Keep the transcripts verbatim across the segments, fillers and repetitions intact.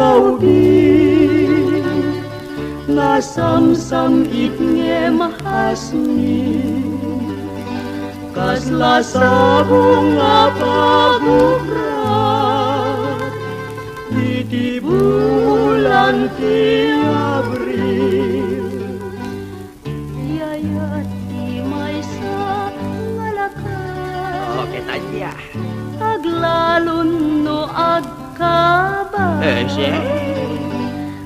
Kaubing, nasamsam-it ngem hasni, kasla sabong a pagubrat iti bulan ti Abril. Yayat ti maysa nga lakat. Okay, Tanya. Aglalon no agkabat. Eh, siya?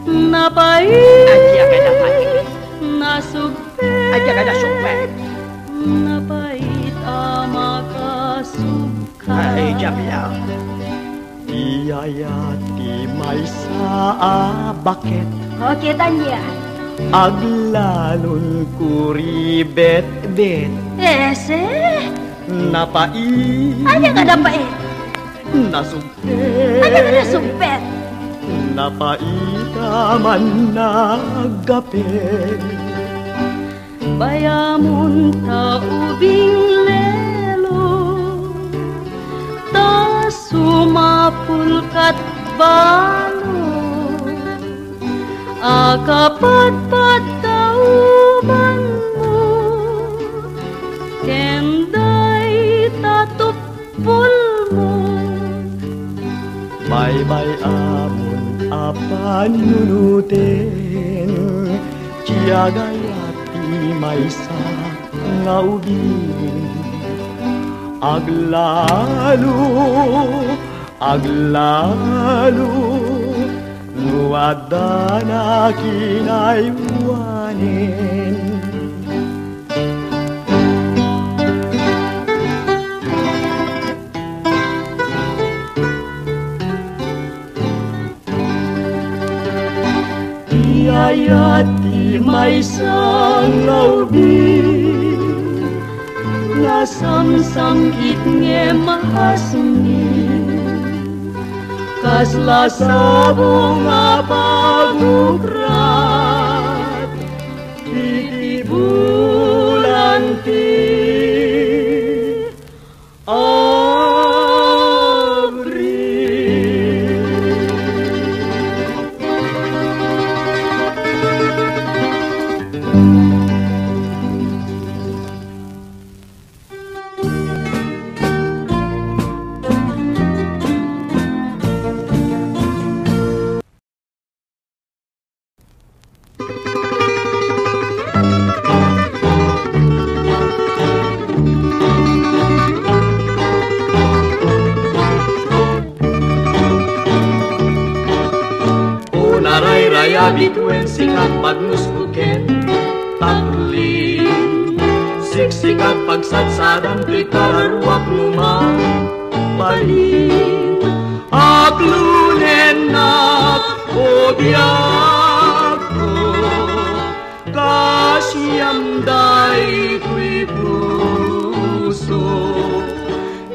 Napait. Anya ka napait? Nasugpet. Anya ka nasugpet? Napait a makasugka. Ay, diablo. Iyaya ti maysa a baket. O, kita niya. Aglalon kuribetbet. Ese? Napait. Anya nga napait? Nasugpet. Anya nga nasugpet? Napait a mannagapet. Bayamon ta ubing lelo, ta sumapul kat balo, a kapadpad ta umanmo, ken dayta tup- pulmo. Baybay-amon a panunuten, ti agayat ti maysa nga ubing. Aglalo, aglalo, no adda nakinaiwanen. Iyayat ti maysa nga ubing, nasamsam-it ngem hasni, kasla sabong a pagukrat iti bulan ti Abril. Unarayrayab ituen sika, pagnusko ken taklim. Siksikak, pagsadsadam ti kararuak no mabalin. Aklonennak, o biagko, kasiam daytoy puso.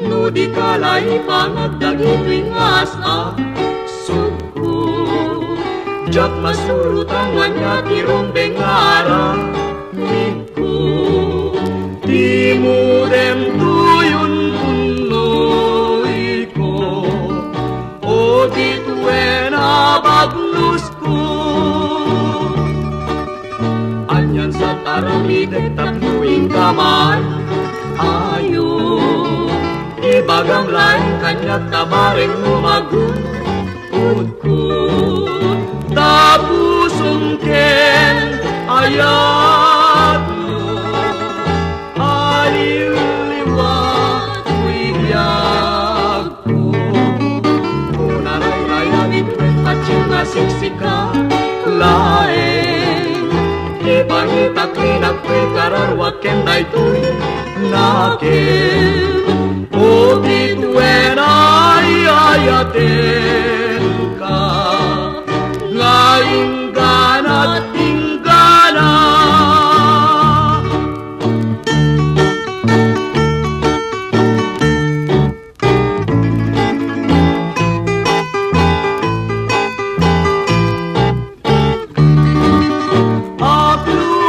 No dika la ipanag dagitoy nga as-asubko, diak masurotan no ania ti rumbeng nga aramidko. Timudem toy unpunnoyko, o bituen a bagnusko. Anian sa taramidek tapno inka maayo? Ibagam laeng kaniak ta bareng no magun-odko. Ta pusom ken ayatmo, aliw liwat toy biag. Unarayrayab iti patien nga siksika laeng. Ipangitak ni naptoy kararuak ken daytoy nakem. O bituen a ayatenka nga inggana, inggana.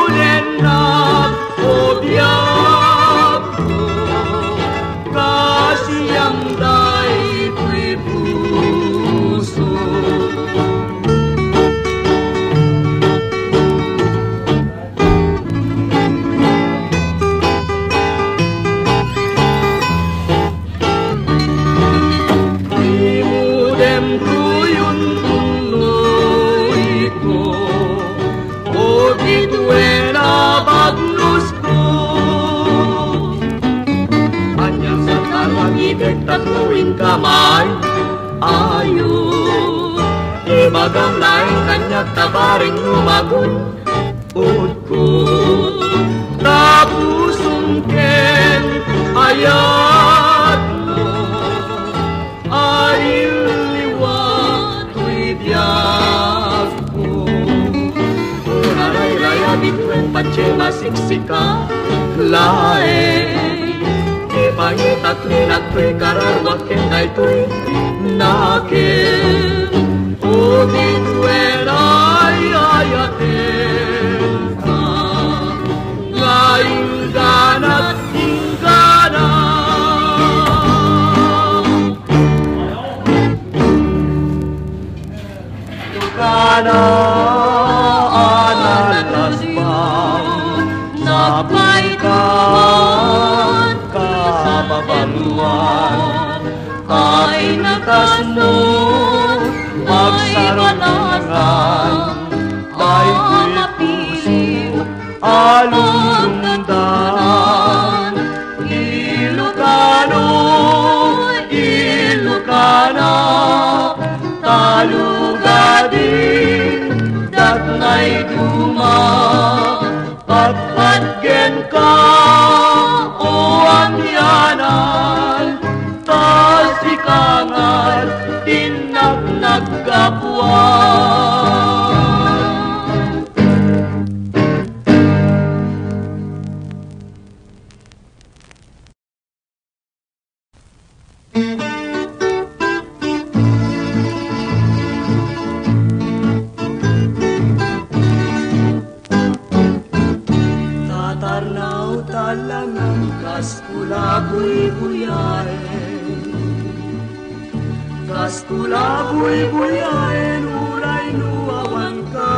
Aklonennak, o biagko, Magam laeng kaniak ta bareng no magun-odko. Ta pusong ken ayatmo, ailliwa toy biagko. Urarayrayabitko ken patiem a siksika laeng. Ipangitatmi nattoy kararuak ken daytoy nakem. Udiwen ay ayatenka nga ingganak inggana. Kana a nallasbang, napay ka kababanuan, ay nakasno magsarangan, daytoy puso a lulungdan. Ilocano, Ilocana, talugadi, datnay duma, patpatgenka, o amianan, ta sika ngarud ti naggapuan. Tatarnaw ta langan kas kula buybuyaen. Kas kula buybuyaen, uray no awanka.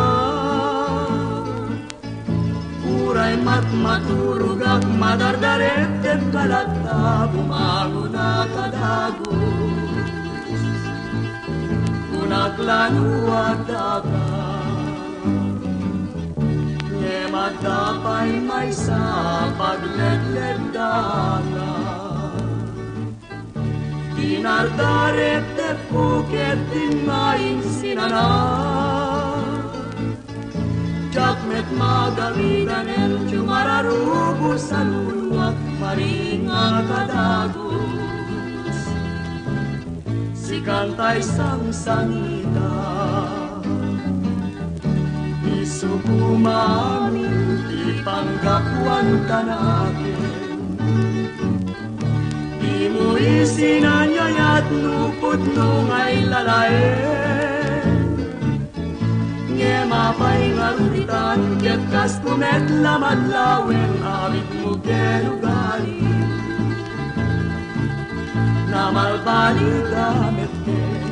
Uray matmaturogak, madardaretebka latta, bumangonka dagus. Kunak la no addaka, ngem adda pay maysa a pagledleddaak. Ti nardaretebko ket ti nainsinana. Diak met magamidan, encho mararubos a luluak, maringa kadagus. Sikan tay sangsangita, isu koma amin ti panggapuan kanakem. Dimo isin a nayat no pudno nga illalaen. Ngem apay ngarud itan, ket kasko met lamadlawen, abitmo ken ugalim, namalbaliga met ken.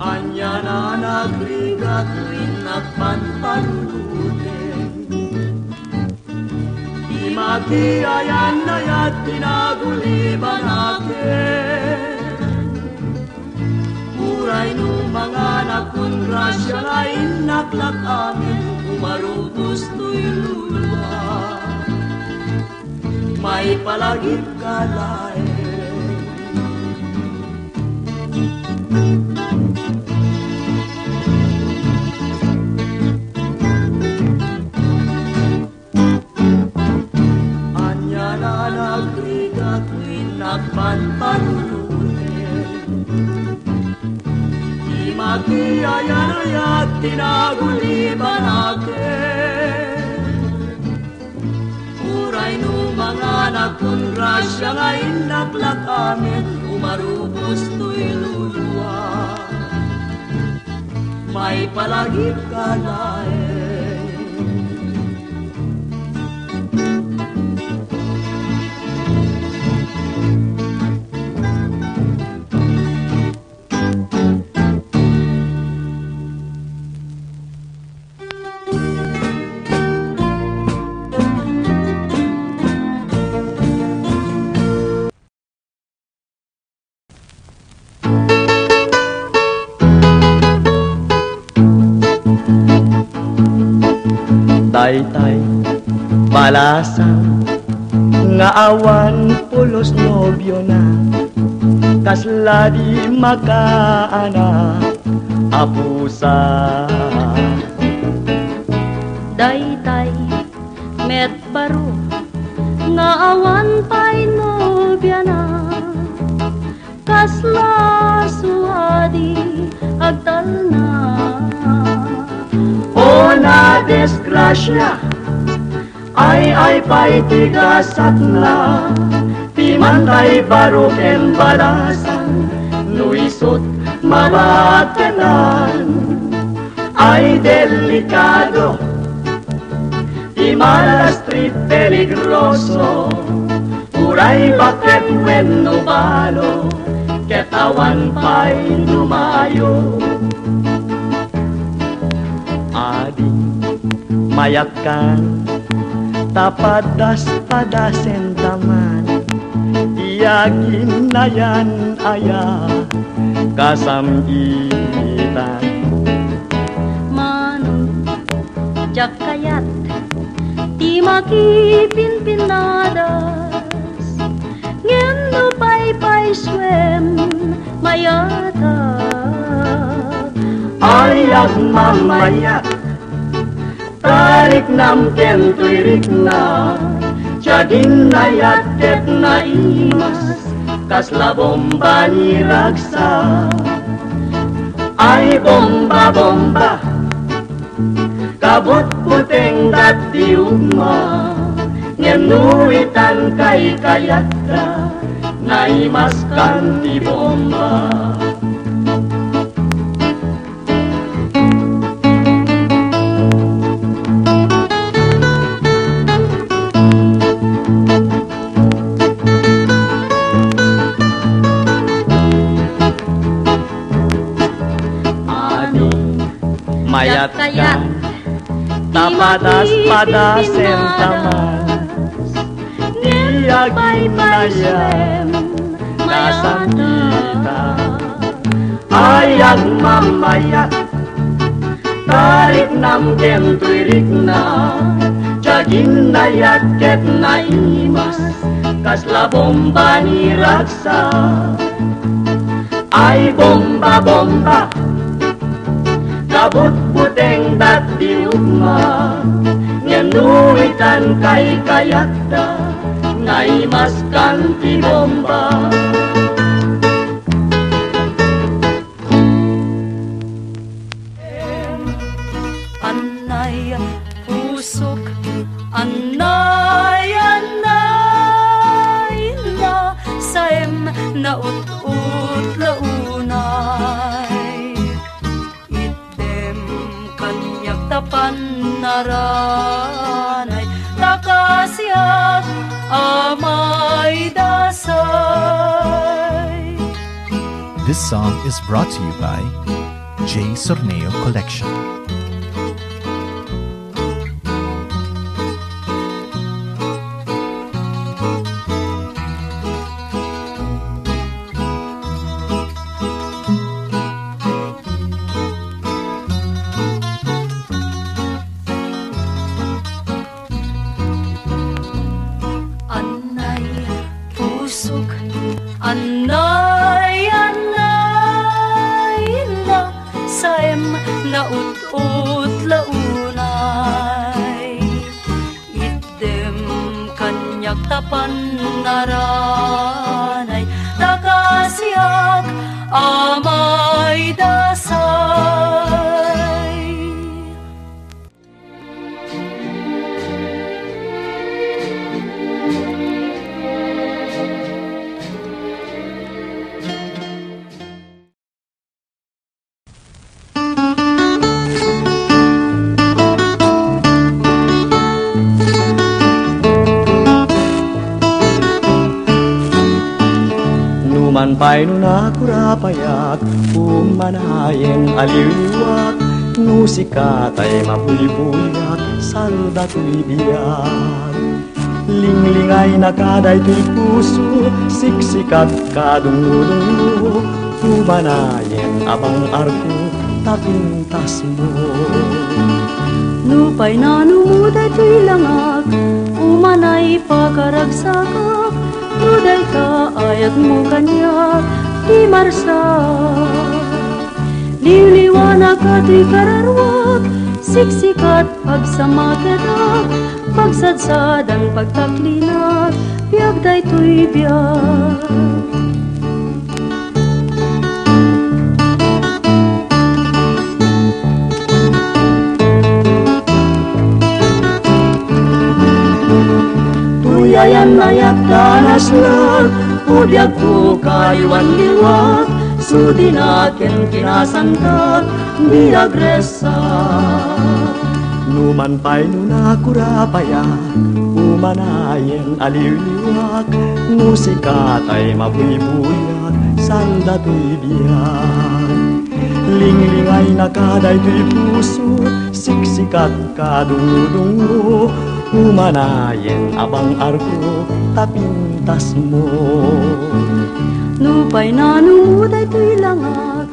Ania a nagrigat no innak panpanunoten? Imatay a nayat ti nagulibanaken. Uray no manganak kun grasia nga innak la amin, umarubos toy luluak. Maipalagipka laeng. Ania a nagrigat no innak panpanunoten? Imatay a nayat ti nagulibanaken. Uray no manganak kun grasia nga innak la amin, umarubos toy luluak. Maipalagipka laeng. Daytay balasang nga awan pulos nobiona. Kasla di makaana a pusa. Daytay met baro nga awan pay nobiana. Kasla suadi agtalna. O nadisgrasia, ay-ay pay ti gasatna. Ti mantay baro ken balasan, no isut' mabaketan. Ay delikado ti malastri, peligroso, uray baket wenno balo, ket awan pay dumayo. Adi, mayatkan, ta padas-padasen ta man ti aginayan aya kasam-itan. Mano, diak kayat ti makipinpinnadas, ngem no paypaysuem, mayatak. Ay agmamayat, tariknam ken toy rikna, ti aginnayat ket naimas, kasla bomba ni ragsak. Ay bomba, bomba, kabutbutengda ti ugma, ngem no itan kaykayatda, naimaskan ti bomba. Adi, mayat ka, ta padas-padasen ta man ti aginnayat kasam-itan. Ay agmamayat, tariknam ken toy rikna, ti aginnayat ket naimas, kasla bomba ni ragsak. Ay bomba, bomba, kabutbutengda ti ugma, ngem no itan kaykayatda, naimaskan ti bomba. Annay, pusok, annay, annay, inna, saem, naut-ut la unay. Itdem kaniak ta pannaranay, ta kasiak a maidasay. This song is brought to you by J Sorneo Collection. Annay, pusok, annay, annay, inna, saem, naut-ut la unay. Itdem kaniak ta pannaranay, ta kasiak a maidasay. Numan pay no nakurapayak, umanayen aliwak, no sika tay mapuypuyak, salda toy biag. Linglingaynaka daytoy puso, siksikat kadungdungmo, umanayen a pang-arko ta pintasmo. Nupay nanumo daytoy langak, umanay pakaragsakak, no dayta ayatmo kaniak, Ti marsa, liwliwanak a toy kararuak, siksikat, agsamakedak, pagsadsadan, pagtaklinak, biag daytoy biag. Toy ayan-ayat ta naslag, o biagko, kaliwan-liwak, sudinak ken kinasantak, biag resa. Numan pay no nakurapayak, umanayen a liwliwak, no sikatay mabuybuyak, saan datoy biag. Linglingaynaka daytoy puso, siksikat kadungdungo, umanayen a bang-arko ta pintasmo. Nupay nanumo daytoy langak,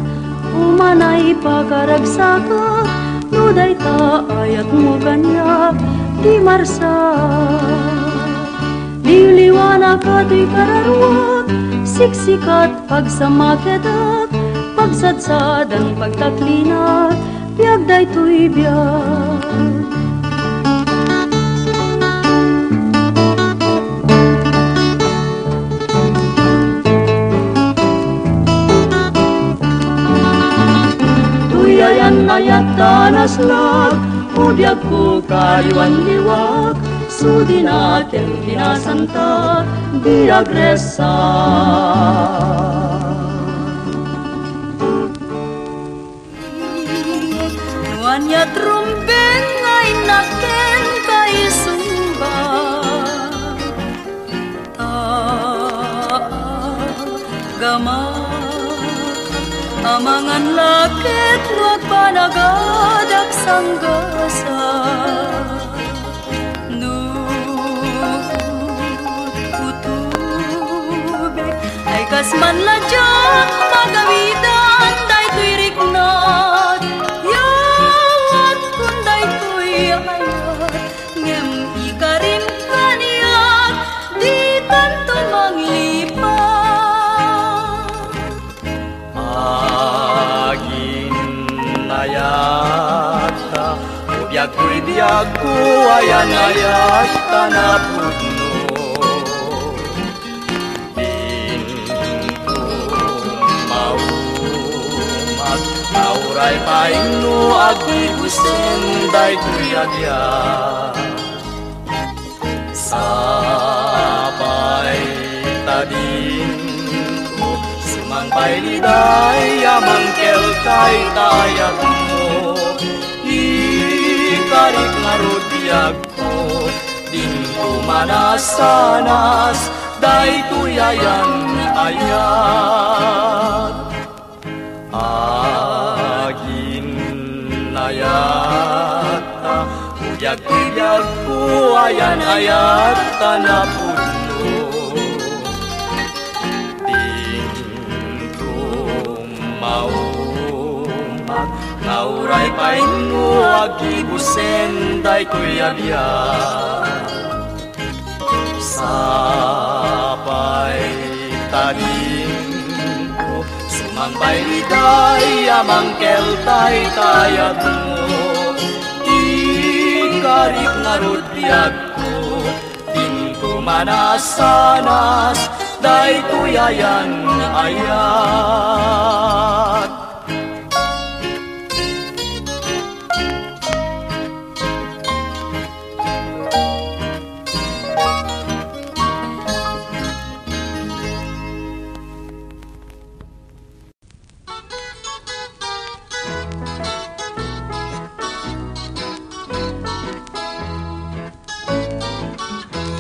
umanay pakaragsakak, no dayta ayatmo kaniak, di marsa. Liwliwanak a toy kararuak, siksikat, pagsamakedak, pagsadsadan, pagtaklinak, biag daytoy biag. Toy ayan-ayat ta naslag, o biagko, kaliwan-liwak, sudinak ken kinasantak, biag resa. No aniat rumbeng nga innak ken kaisungba, ta agama, amangan la ket no agbanagadak sanggasa. No utubek, ay kas man la diak magawidan daytoy riknak. Yawatkon daytoy ayat, ngem ikarim kaniak, dikanto manglipat. Aginnayatta, o biagkoy biagko, ayan-ayatta napudno. Dinto maumat, nauray pay no aggibusen daytoy a biag. Sapay ta dinto, sumangpay liday a mangkeltay ta ayatmo. Ikarik ngarud biagko, dinto manasanas daytoy ayan-ayat. Aginnayatta, o biagkoy biagko, ayan-ayatta napudno. Dinto maumat, nauray pay no aggibusen daytoy a biag. Sapay ta dinto, sumangpay liday a mangkeltay ta ayatmo. Ikarik ngarud biagko, dinto manasanas daytoy ayan-ayat.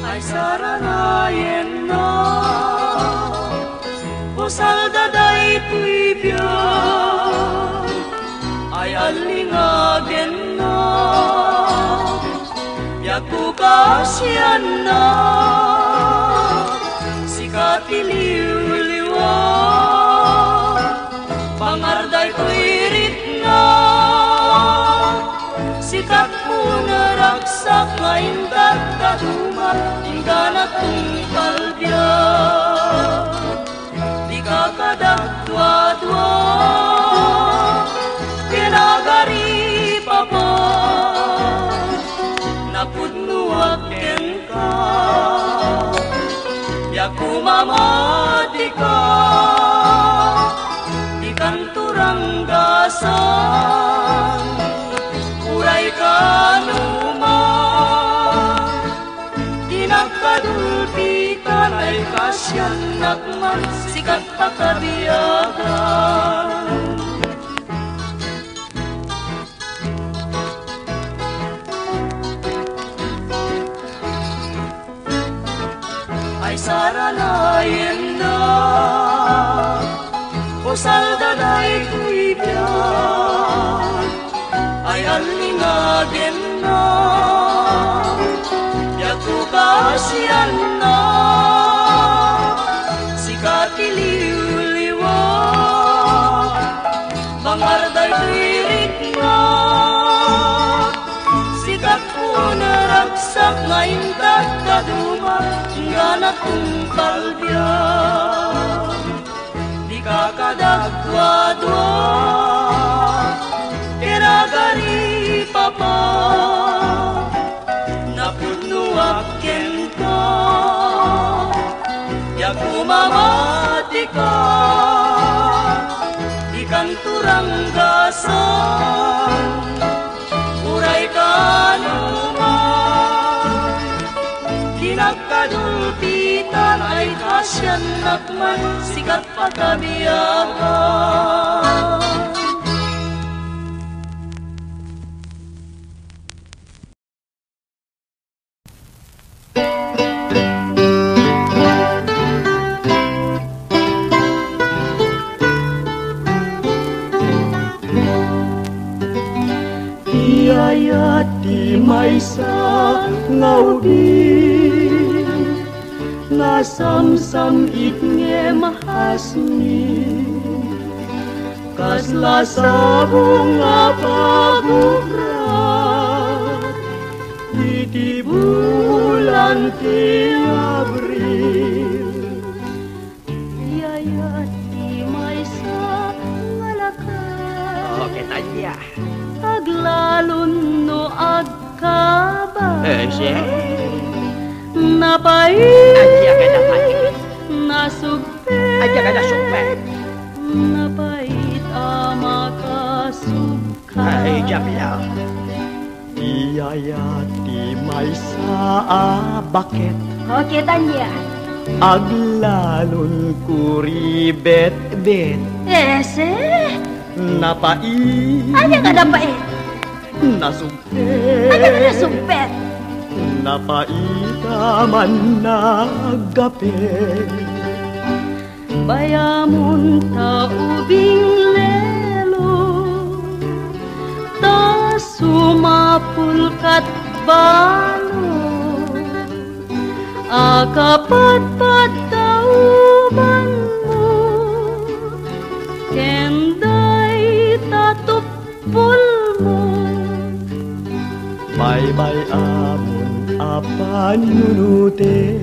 Ay saranayenna, pusalda daytoy biag. Ay allingagenna, biagko kasianna, sika ti liwliwa. Pangar daytoy rikna, sikak punaragsak nga inkat kaduma, ingganak tungpal biag. Dika kadak Amatika, dikanto ranggasan, uray kanuman, dinak kadulpitan ay kasiannak man, sika pakabiagan. Ay saranayenna, o salda daytoy biag, ay allingagenna, biagko kasianna, sika ti liwliwa, bangar daytoy rikna, sika ti naragsak nga inted kaduma, nga natungpal biag. Dika kadagduadua, ken agaripapa, napudnoak kenka. Diak umamatika, dikanto ranggasan, uray kanuman, dinak kadulpitan ay kasiannak man, sika pakabiagan. Iyayat ti maysa nga ubing, nasamsam-it ngem hasni. Kasla sabong a pagubra iti bulan ti Abril. Iyayat ti maysa nga lakat. O, ket ania? Aglalon no agkabak. Eh, siya? Napait. Ania ket napait? Nasugpet. Ania ket nasugpet? Napait a makasugpet. Ay, diablo. Iyayat ti maysa a baket. O, ket ania? Aglalon kuribetbet. Ese? Napait. Ania nga napait? Nasugpet. Ania nga nasugpet? Napait a mannaggape. Bayamon ta ubing lelo, ta sumapul kat balo, a kapatpad ta ubanmo, ken dayta tupulmo. Baybay-amon a panunoten,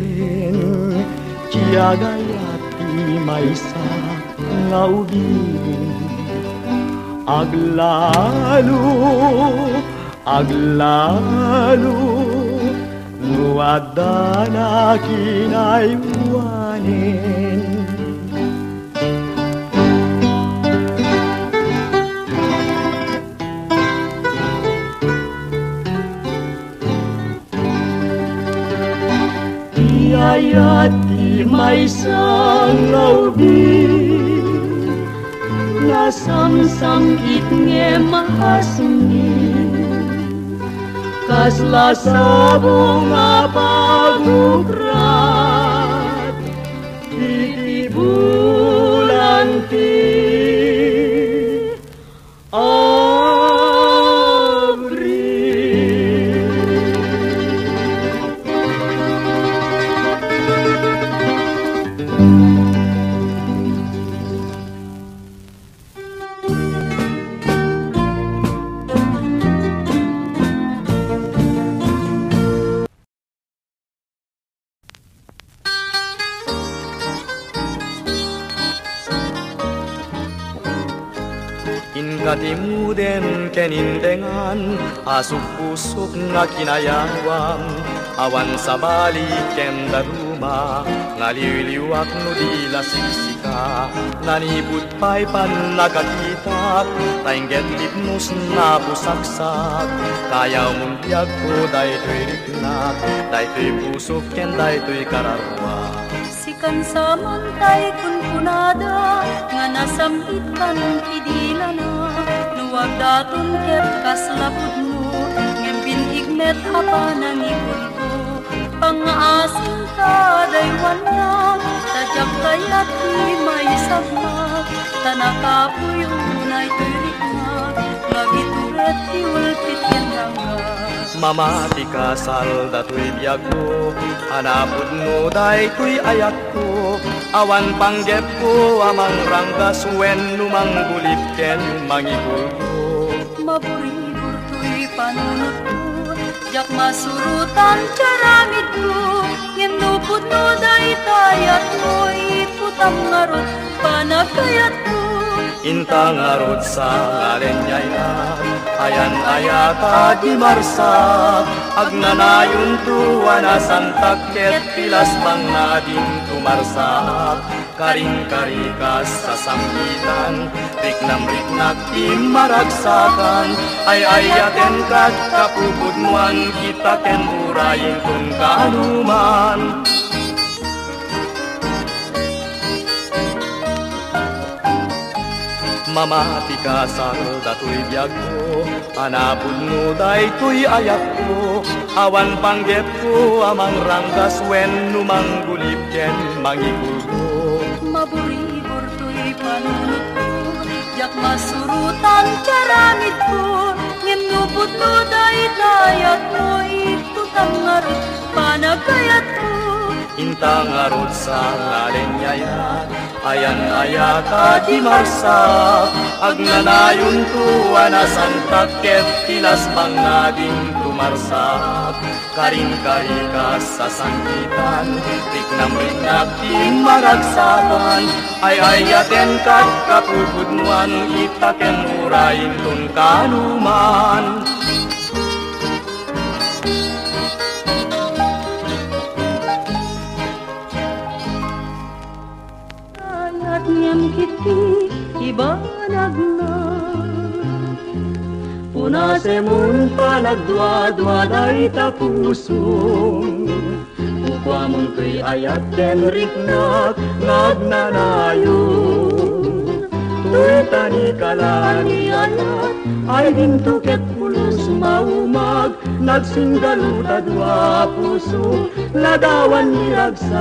ti agayat ti maysa nga ubing. Aglalo, aglalo, no adda nakinaywanen. Iyayat ti maysa nga ubing, nasamsam-it ngem hasni. Kasla sabong a pagukrat iti bulan ti Abril. Inka timuden ken indengan a sukkusok nga kinayawam, awan sabali ken darum Ma, naliwliwak no di la siksika, nanipud pay pannakakitak, ta ingget lipnos napusaksak, kayawmon biagko daytoy riknak, daytoy pusok ken daytoy kararua. Sikan sa man tay kunkunada, nga nasam-itkan idi lana, no agdaton ket kasla pudno, ngem bin-ig met a panangikulko. Pangngaasinka, daywannak, ta diak kayat ti maisagmak, ta nakapuyo daytoy riknak, nga agitured ti ulpit ken ranggas. Mamati kasla datoy biagko, a napudno daytoy ayatko, awan panggepko a mangranggas wenno manggulip ken mangikulko. Maburibur toy panunotko, diak masurotan ti aramidko, ngem no pudno dayta ayatmo, iputam ngarud panagkayatko. Inta ngarud sa nga leniayan, ayan-ayat a di marsak, agnanayonto a nasantak ket pilas pangngaadim to marsak. Karin-karikas sa sanggitan, riknam-riknak ti maragsakan, ay-ayatenka ti kapupudnoan, kita ken urayinton kanuman. Mamati kasla datoy biagko, a napudno daytoy ayatko, awan panggepko a mangranggas wenno manggulip ken mangikulko. Maburibur toy panunotko, diak masurotan ti aramidko, ngem no pudno dayta ayatmo, iputam ngarud panagkayatko. Inta ngarud sa nga leniayan, ayan-ayat a di marsak, agnanayonto a nasantak ket pilas pangngaadim to marsak. Karin-karikas sa sanggitan, riknam-riknak ti maragsakan, ay-ayatenka ti kapupudnoan, kita ken urayinton kanuman. Ayat ngem kitkit ti banagna. Punasemon panagduadua dayta pusom. Kukuamon toy ayat ken riknak nga agnanayon. Toy tanikala ni ayat, ay dinto ket pulos maumag. Nagsinggaluda dua puso, ladawan ni ragsak.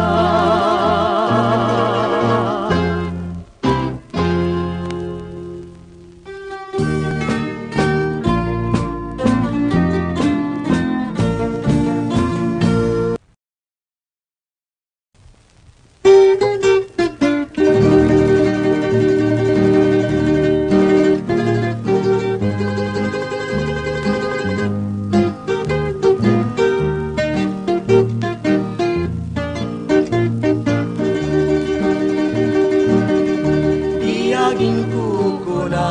Ti aginkukuna,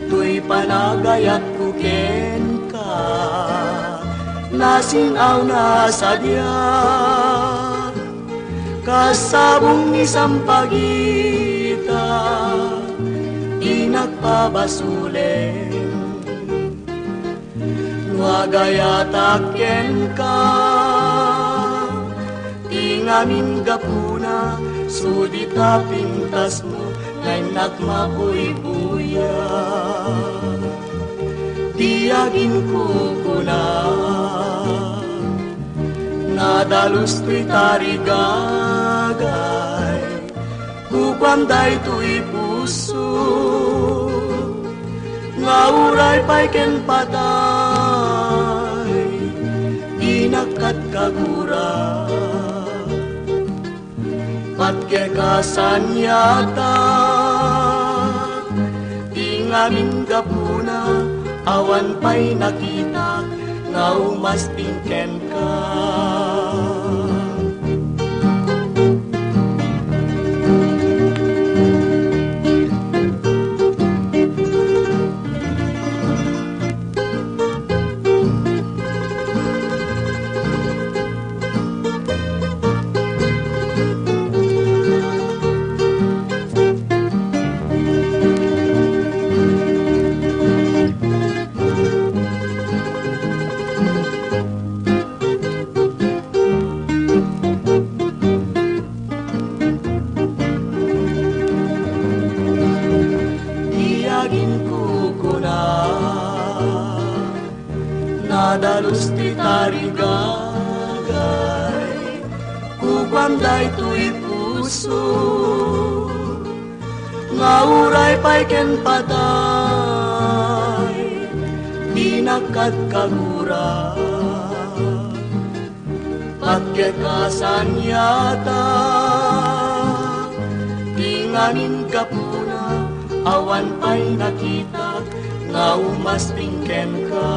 toy panagayatko kenka, nasin-awna sadiak, kas sabong ni sampagita, dinak pabasolen. No agayatak kenka, ti ngamin gapuna, sudita pintasmo, nga innak mabuybuya. Ti aginkukuna, nadalus toy tarigagay, Kukuam daytoy puso nga uray pay ken patay, dinak katkagura. Patgek a saniatak ti ngamin gapuna, awan pay nakitak nga umasting kenka. Inkukuna, nadalus ti tarigagay, kukuam daytoy puso, nga uray pay ken patay, dinak kadkagura. Patket kasaniata, ti ngamin gapuna, awan pay nakitak nga umasting kenka.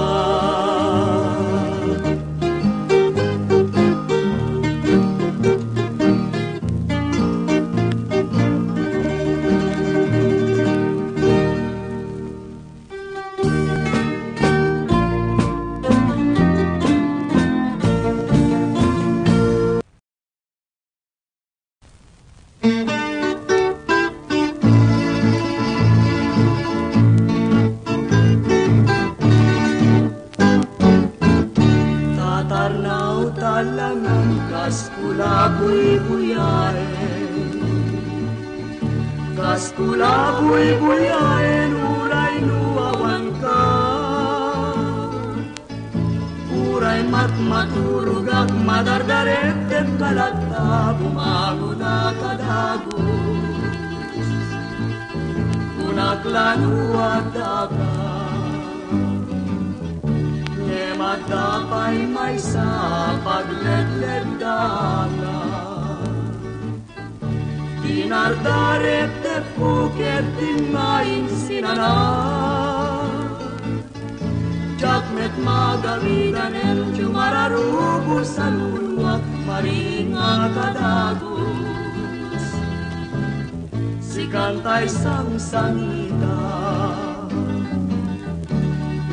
Tatarnaw ta langan kas kula buybuyaen. Kas kula buybuyaen, uray no awanka. Uray matmaturogak, madardarettek ka latta, bumangon a kadagus. Kunak la no addaka, ngem adda pay maysa a pagledleddalan. Dinardarettekko ket dimmain sinana. Diak met magawidaan, no mararubos a luluak, maring a kadagus. Sikan tay sangsangita.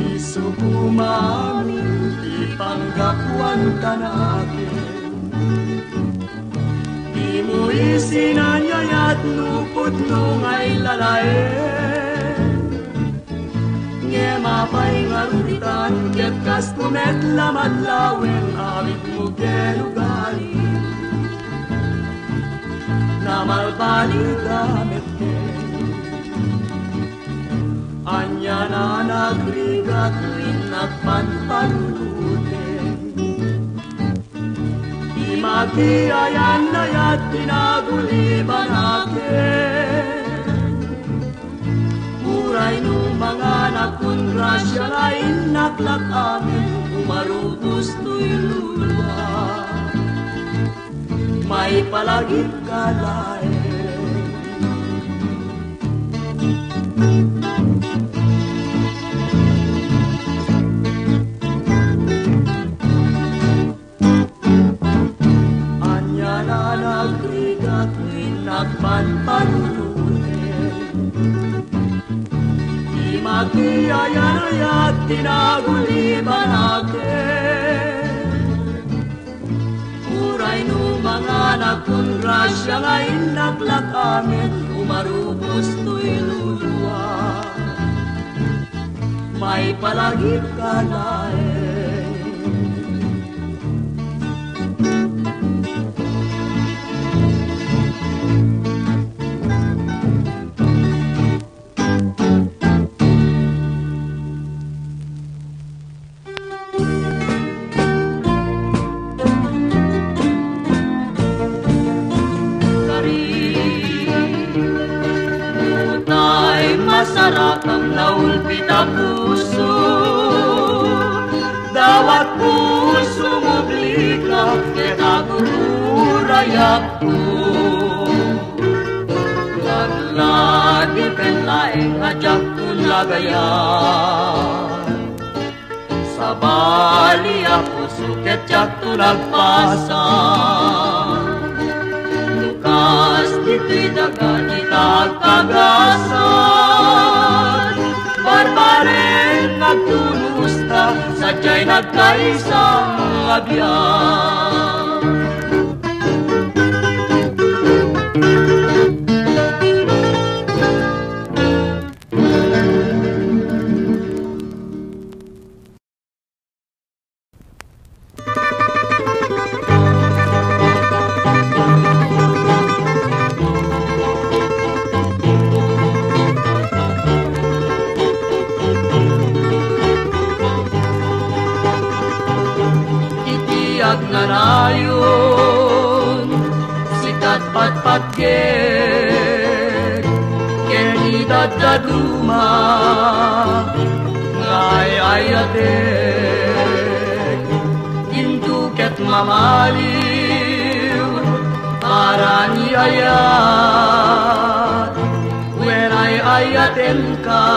Isu koma amin ti panggapuan kanakin. Dimo isin a nayat no pudno nga ilalaen. Ngem apay ngarud itan, ket kasko met lamadlawen, awitmo ken ugalim. Namalbalida met ken. Ania a nagrigat, innak panpanunuten. Di magiayan-ayat ti nagulibanaken. Uray no manganak kun grasia nga innak la amin, umarubos toy luluak. Maipalagipka laeng. Ania a nagrigat, innak panpanunuten. Di magiayan-ayat ti nagulibanaken. Uray no manganak kun grasia nga innak la amin, umarubos toy luluak. Maipalagipka laeng. Kari, utay masarakam naulpit a puso, dawat puso mo blikak ket agururayakko. Laglagipen laeng a diakto lagayan. Sabali a puso ket diakto nagpasa. No kas ditoy daga ti agkagasat, barbareng agtunusta, sadiay nagkaisa nga biag. Duma nga ay-ayatek, dinto ket mamaliw para ni ayat, wen ay-ayatenka,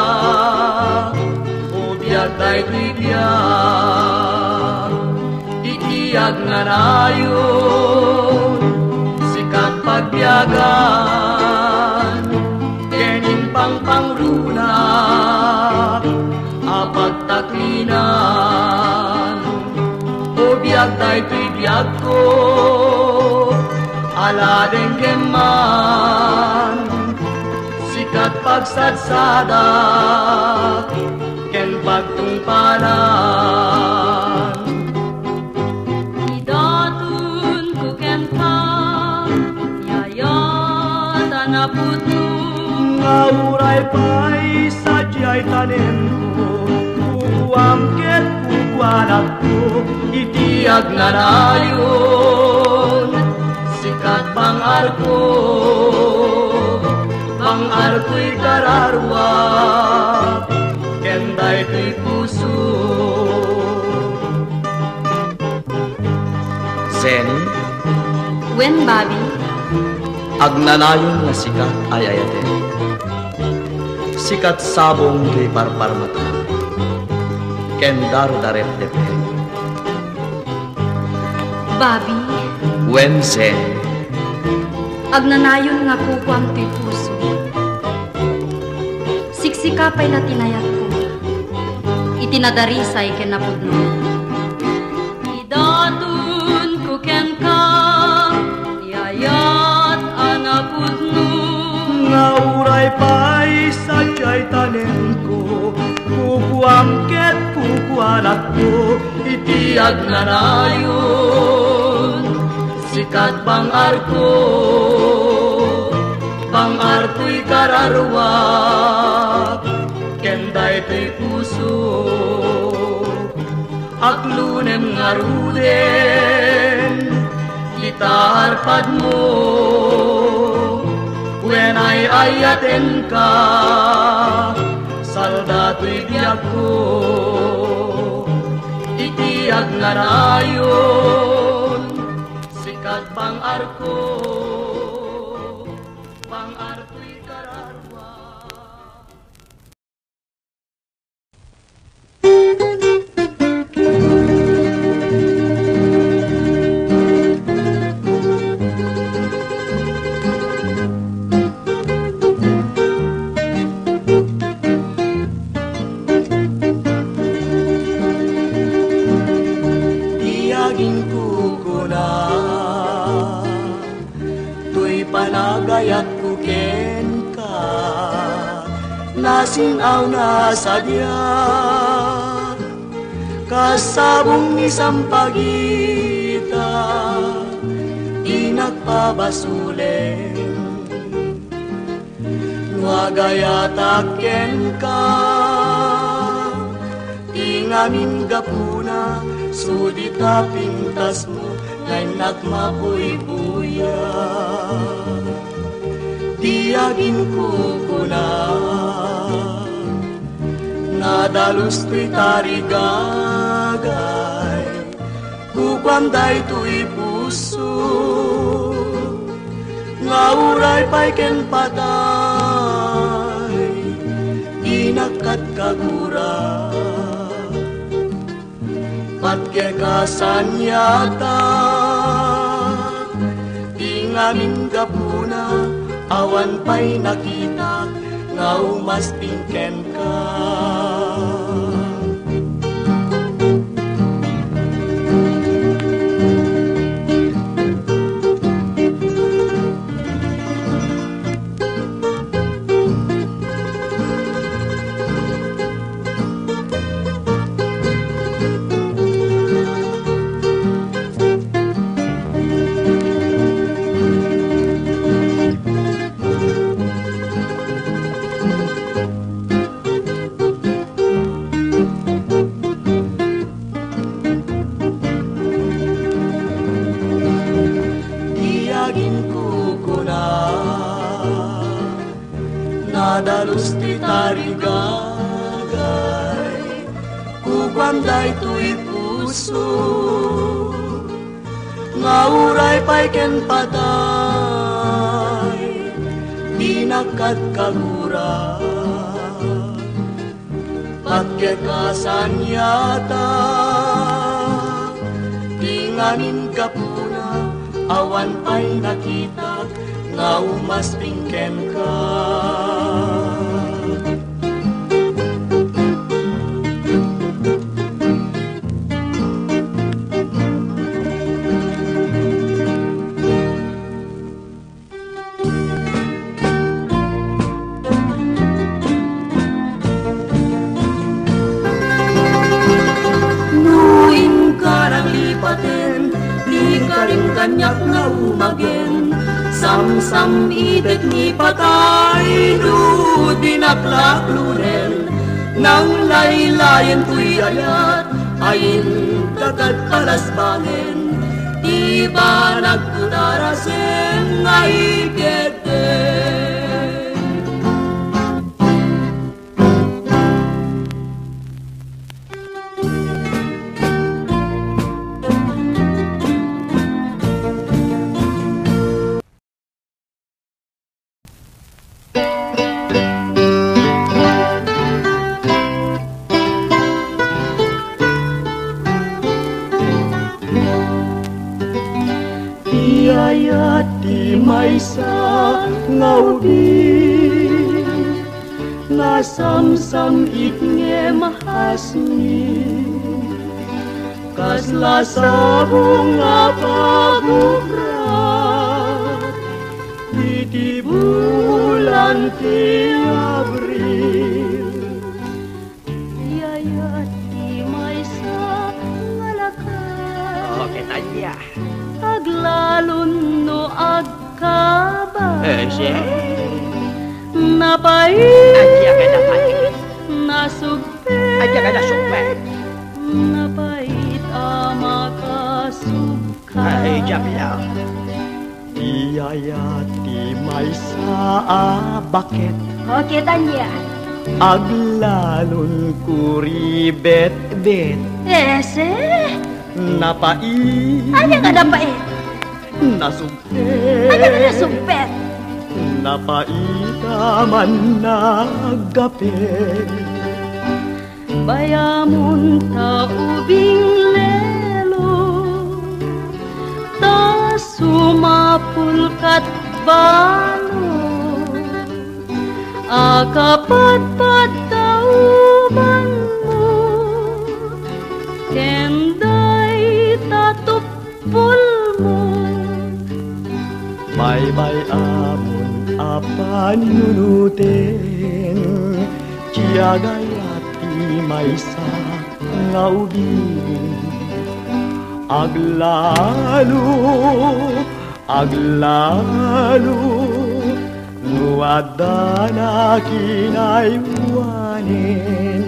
o biag daytoy biag. Iti agnanayon, sikat pagbiagan, ken impangpangrunak a pagtaklinan. O biag daytoy biagko, ala denggem man, sikat pagsadsadak, ken pagtungpalan. Idatonko kenka, yayat a napudno. Nga uray pay sadiay tanemko, kukuam ket kukuanakko iti agnanayon. Sikat bang-arko, bang-arkoy kararuak, ken daytoy puso. Zen? Wen, Bobby? Agnanayon nga sikat ay-ayatek. Sikat sabong toy parparmata, ken darudarepdepek. Bobby? Wen, Zen? Agnanayon nga kukuam toy puso. Siksika pay la ti nayatko iti nadarisay ken napudno. Idatonko kenka, yayat a napudno. Nga uray pay sadiay tanemko, kukuam ket kukuanakko iti agnanayon. Sikat bang-arko, bang-arkoy kararuak, ken daytoy puso. Aklunem ngaruden dita arpadmo, wen ay-ayatenka, salda toy biagko. Iti agnanayon, sikat bang-arko, bang-arkoy kararuak. Ti aginkukuna toy panagayatko kenka, nasin-awna sadiak, kas sabong ni sampagita, dinak pabasolen. No agayatak kenka, ti ngamin gapuna, sudi ta pintasmo, nga innak mabuybuya. Ti aginkukuna, nadalus toy tarigagay, kukuam daytoy puso, nga uray pay ken patay, dinak katkagura. Patgek a saniatak, ti ngamin gapuna, awan pay nakitak, nga umasting kenka. Gagay, kukuam daytoy puso, nga uray pay ken patay, dinak katkagura. Patgek a saniata, ti ngamin gapuna, awan pay nakitak nga umasping kenka. No inka nanglipaten, dika rin kaniak nga umagen. Samsam-itek ni patay, no dinak laklonen. Nanglaylayen toy ayat, a intatak palasbanen. Ti banag kutarasen nga iketeng. Iyayat ti maysa nga ubing, nasamsam-it ngem hasni. Kasla sabong a pagubra iti bulan ti Abril. Iyayat ti maysa nga lakat. Okay, Tanya. Aglalon no agkabas. Eh, siya? Napait. Anya ka napait? Nasugpet. Anya ka nasugpet? Napait a makasugpet. Ay, diablo. Iyayat ti maysa a baket. O, kita niya. Aglalon kuribetbet. Ese? Napait. Anya nga napait? Nasugpet. Anya nga nasugpet? Napait a mannaggape. Bayamon ta ubing lelo, ta sumapul kat balo, a kapadpad ta umanmo, ken dayta tupulmo. Baybay-amon a panunuten, ti agayat ti maysa nga ubing. Aglalo, aglalo, no adda nakinaywanen.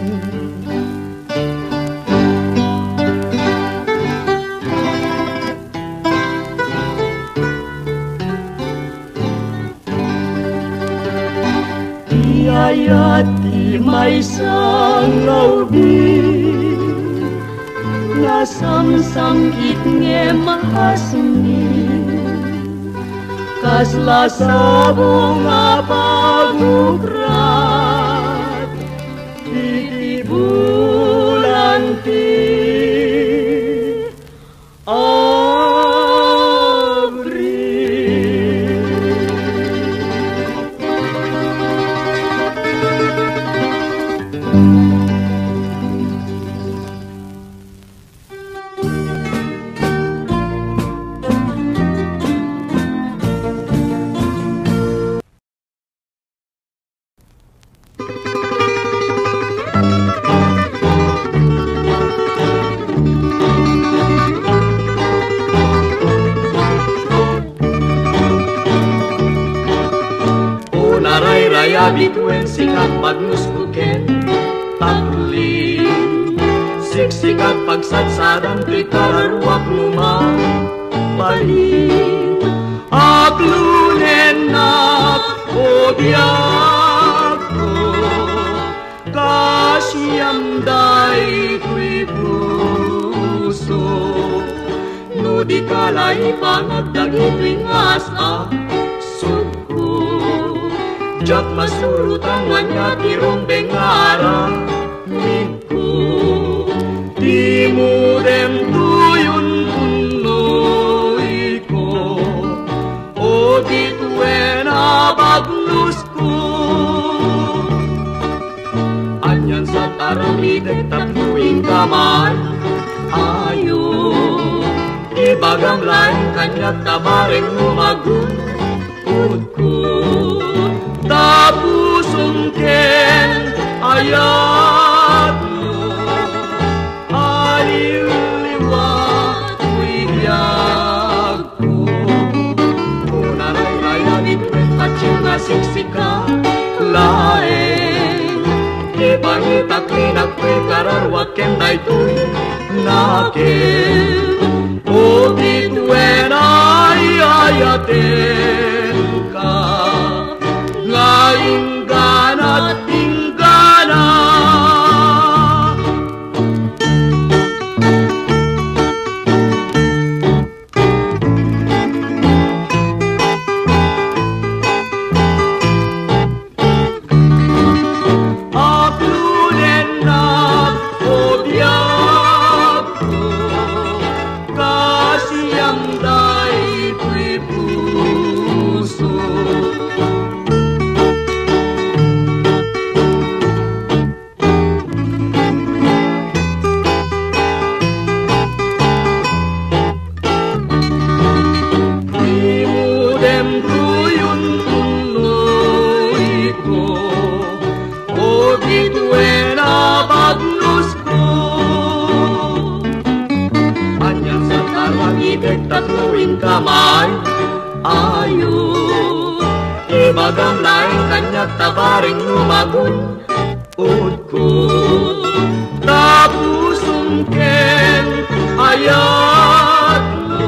Iyayat ti maysa nga ubing, nasamsam-it ngem hasni. Kasla sabong a pagukrat iti bulan ti Abril. Unarayrayab ituen sikak, pagnusko ken taklim. Siksikak pagsadsadan ti kararuak no mabalin. Aklonennak, o biagko, daytoy puso. No di ka la ipanag dagitoy nga as-asugko, diak masurotan wen nga ti rumbeng nga aramidko. Timudem toy untunnoyko, o di tuwen a bagnos ko. Anian sa taramidek tapno inka maayo. Ibagam laeng kaniak ta bareng no magun-odko. Ta pusom ken ayatmo, aliw liwat toy biag. Unay rayabi ket patien a siksika laeng. Ipangitak ni nagpikararuak ken daytoy nakem. O bituen ay ayatenka nga inggana, inggana. Aglunennak, o biagko, kasiam daytoy puso. Timudem toy untunnoyko, o bituen a bagnosko. Anian sa taramidek tapno inka maayo. Ibagam laeng kaniak ta bareng no magun-odko. Ta pusom ken ayatmo,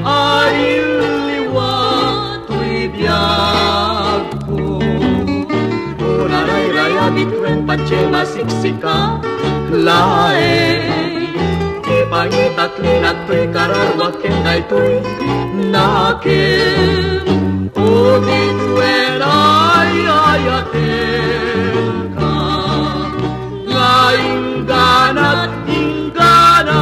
aliw liwat toy biagko. Unay rayabi ket patien a siksika laeng. Ipangitak ni nagpikararuak ken daytoy nakem. O bituen ay ayatenka nga inggana, inggana.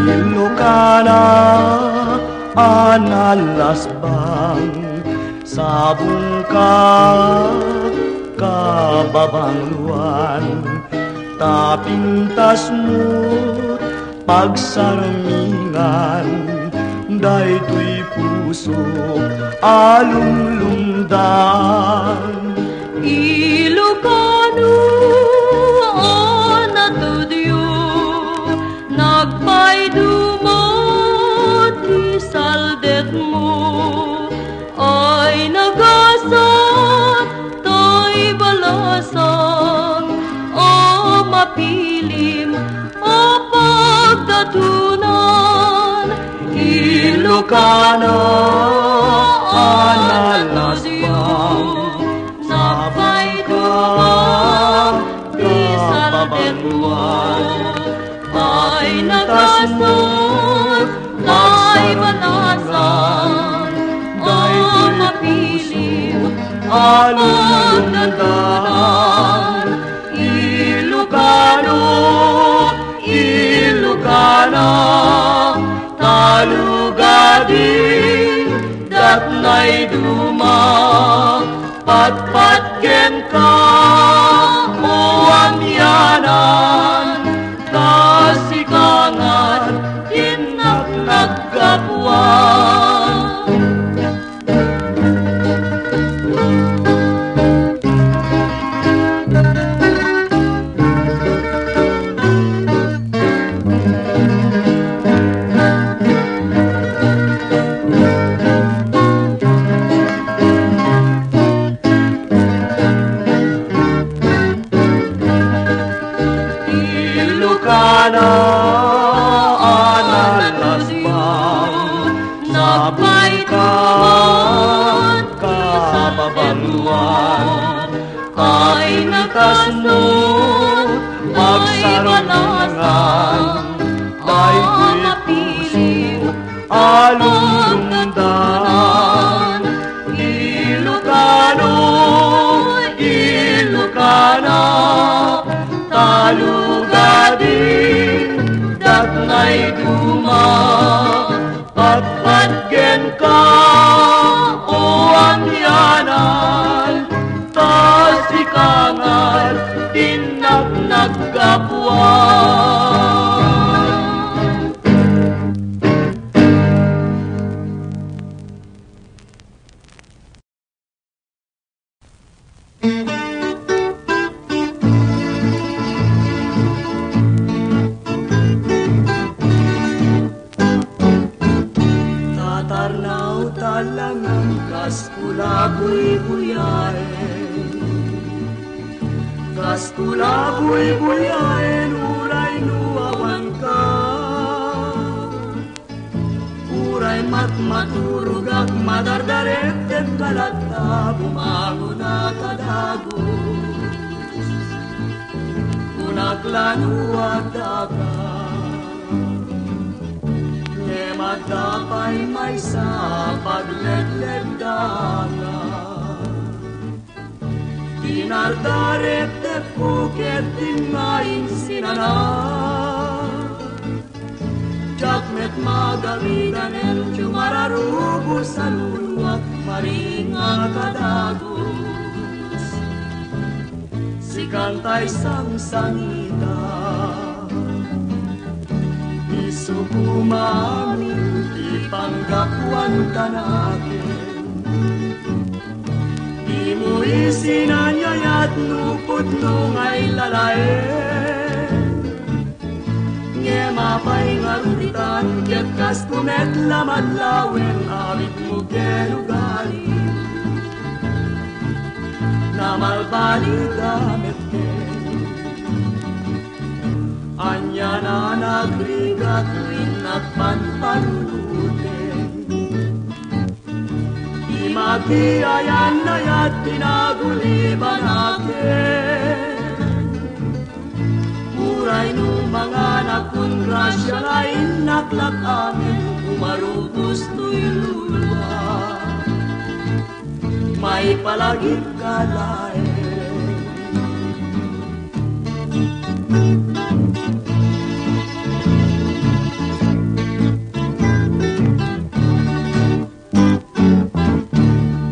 Ilokana a nalasbang, sabongka kababangloan, ta pintasmo pagsarmingan daytoy pusok a lunglungdan. Ilokano a natudyo, nagpaiduma ti saldetmo. Ay nagasat tay balasang a mapilim a pagdatonan. Ilokana a nalasbang, sapay ka ti saldetmo. Ay nagasat tay balasang a mapilim a pagdatonan. Ilokano, Ilokana, talugadi, datnay duma, patpat kenka, o amianan, ta sika ngarud ti naggapuan. Apay ka, kapabanuan, ay nakasno, pagsarangan, ay kuy puso, alulungdan. Ilocano, Ilocana, talugadi, datnay duma. Patpatgen ka, o anianan, ta sika ngarud ti naggapuan. Tatarnaw ta langen kas kula buybuyaen. Kas kula buybuyaen, uray no awanka. Uray matmaturogak, madardaretedka latta, bumangon a kadagus. Kunak la no addaka, ngem adda pay maysa a pagledledaka. Dinardaretedko ket dinnak insinana. Diak met magarigan, ngem mararubosan a kadagus. Sikan tay sangsangita, isu koma amin ti panggapuan ta nakem. Dimo isin a nayat no pudno nga ilalaem. Ngem apay ngarud itan, ket kasko met lamadlawen, abitmo ken ugalim. Namalbalida met ken. Ania a nagrigat, innak panpanunuten. Ti makiayan-ayat ti nagulibanaken. Uray no manganak kun grasia nga innak la amin, umarubos toy luluak. Maipalagipka laeng.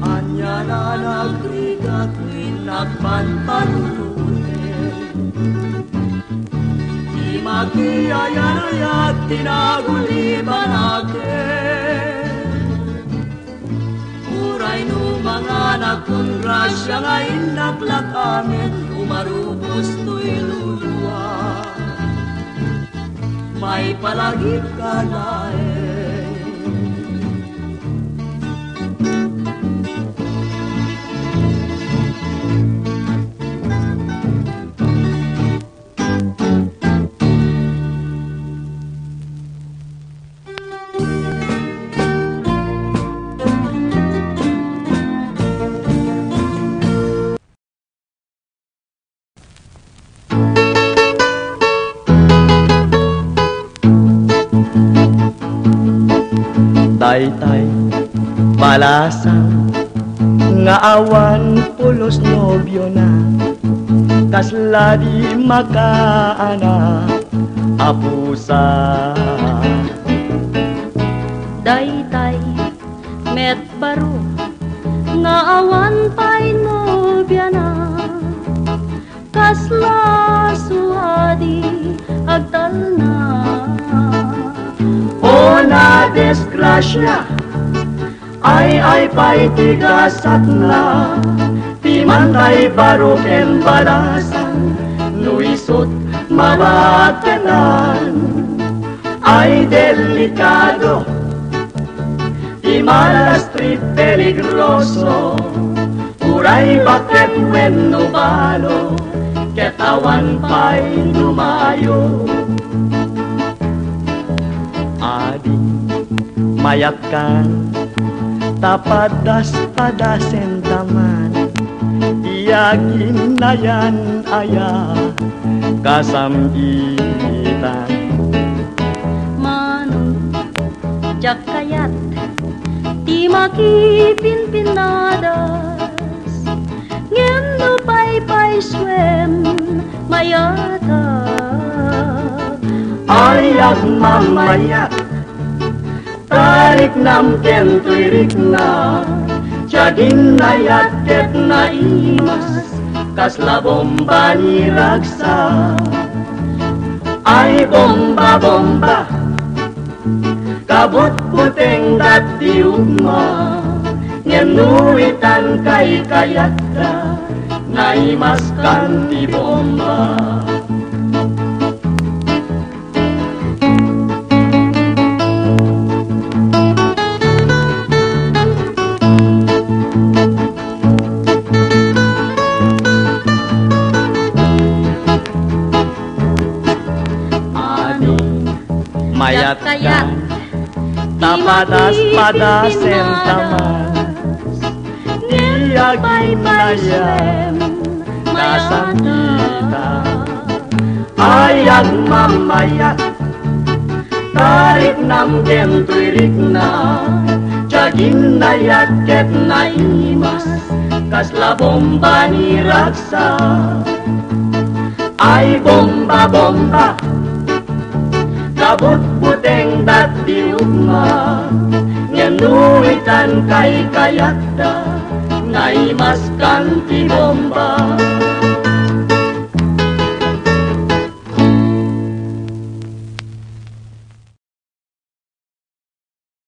Ania a nagrigat, innak panpanunuten. Ti makiayan-ayat ti nagulibanaken. Uray no manganak kun grasia nga innak la amin, umarubos toy luluak. Maipalagipka laeng. Daytay balasang nga awan pulos nobiona, kasla di makaanak a pusa. Daytay met baro nga awan pay nobiana, kasla suadi agtalna. O nadisgrasia, ay-ay pay ti gasatna, ti mantay baro ken balasang, no isut' mabatenan. Ay delikado, ti malastri peligroso, uray baket wenno balo, ket awan pay dumayo. Adi Mayatkan, ta padas-padasen ta man ti aginnayan aya kasam-itan. Mano, diak kayat ti makipinpinnadas, ngem no paypaysuem, mayatak. Ay, agmamayat, tariknam ken toy rikna, ti aginnayat ket naimas, kasla bomba ni ragsak. Ay, bomba, bomba, kabutbutengda ti ugma, ngem no itan kaykayatta, naimaskan ti bomba. Mayatkan, ta padas-padasen ta man ti aginnayat kasam-itan. Ay, agmamayat, tariknam ken toy rikna, ti aginnayat ket naimas, kasla bomba ni ragsak. Ay, bomba, bomba, kabutbutengda ti ugma, ngem no itan kaykayatta, naimaskan ti bomba.